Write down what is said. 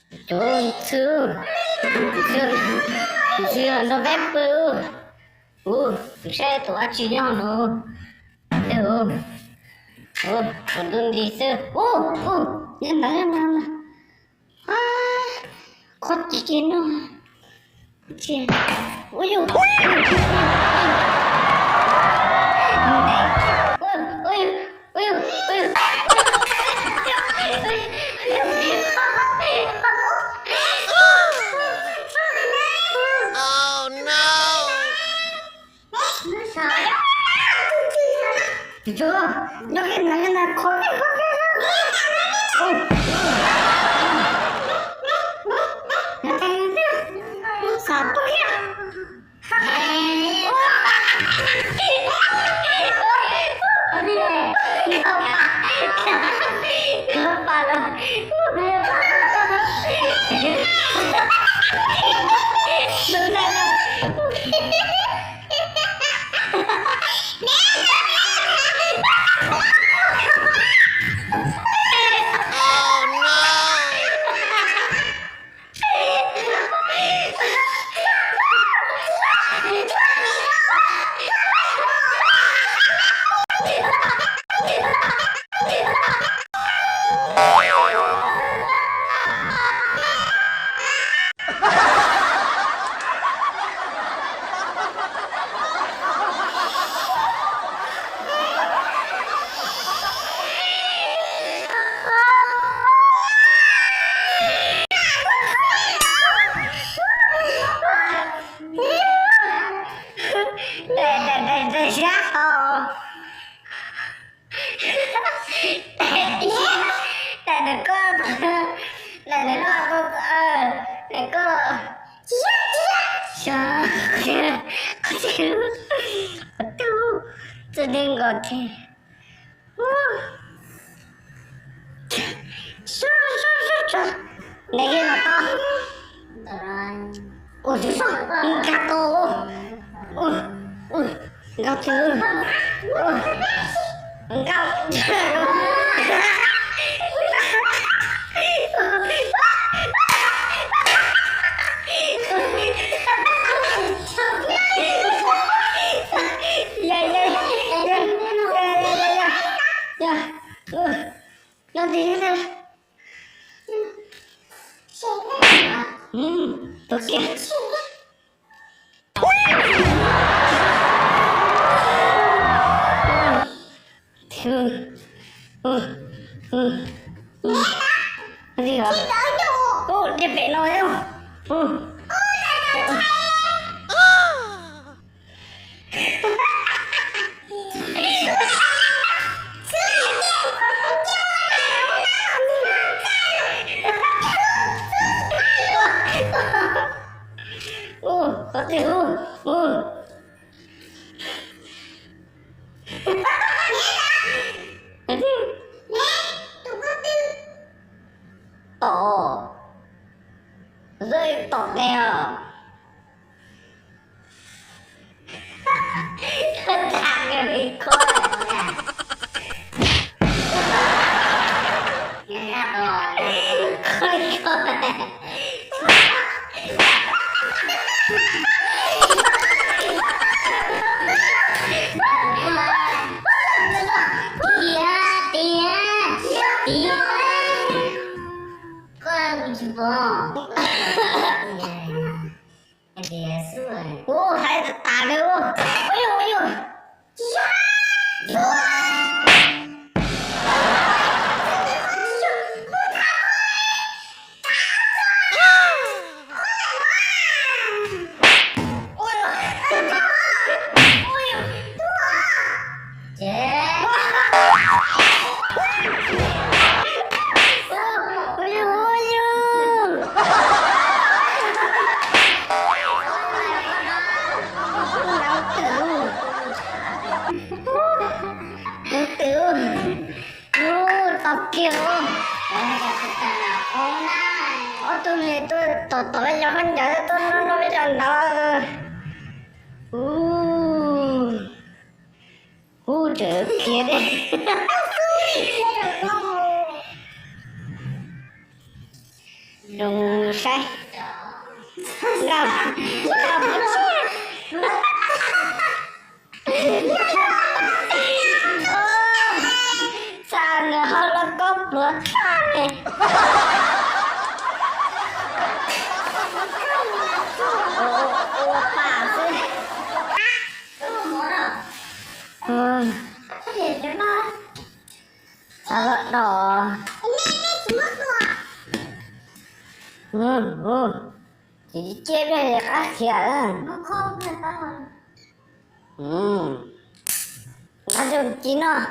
Tus ntxhw, ntxhw, ntxhw nrog peb pw. Ub, saib tus dab tsi nyob no. Ub, ub, tus ntuj nti xwb. Ub, ub, nyob ntawd, nyob ntawd. Qhov tsis tsis no. Ub, yus, ub, yus, ub, yus, ub, yus. Daim nws koj, daim nws koj, daim koj, xyov, qhov twg, txog neeg nkaus thiab. Daim yeej los tau. Ua, nkag tau, nkag tau, nkag. Ya, ya, ya, ya, ya, ya, ya, ya. Nyob twg na? Tus kiag. Ua li os. Ua li pem no. Ua, qhov twg ua, ua. Tom, tom ne os. Tiag, tiag, tiag. Koj tsis pom. Ua, hais tas tas li ua. Ua yus, ua yus. Ub, tau kiag. Ob tug me tub tom tom peb cov khaub ncaws tuaj noj noj peb cov ntawd. Ub, ub, tseem khiav li. Zoo saib. Nrog, nrog, xa nws ho los koj pluav tag ne. Ua pam xwb. Xa los dos. Ces cia pliag li qab khiav lawm. Nqa rau ci noj.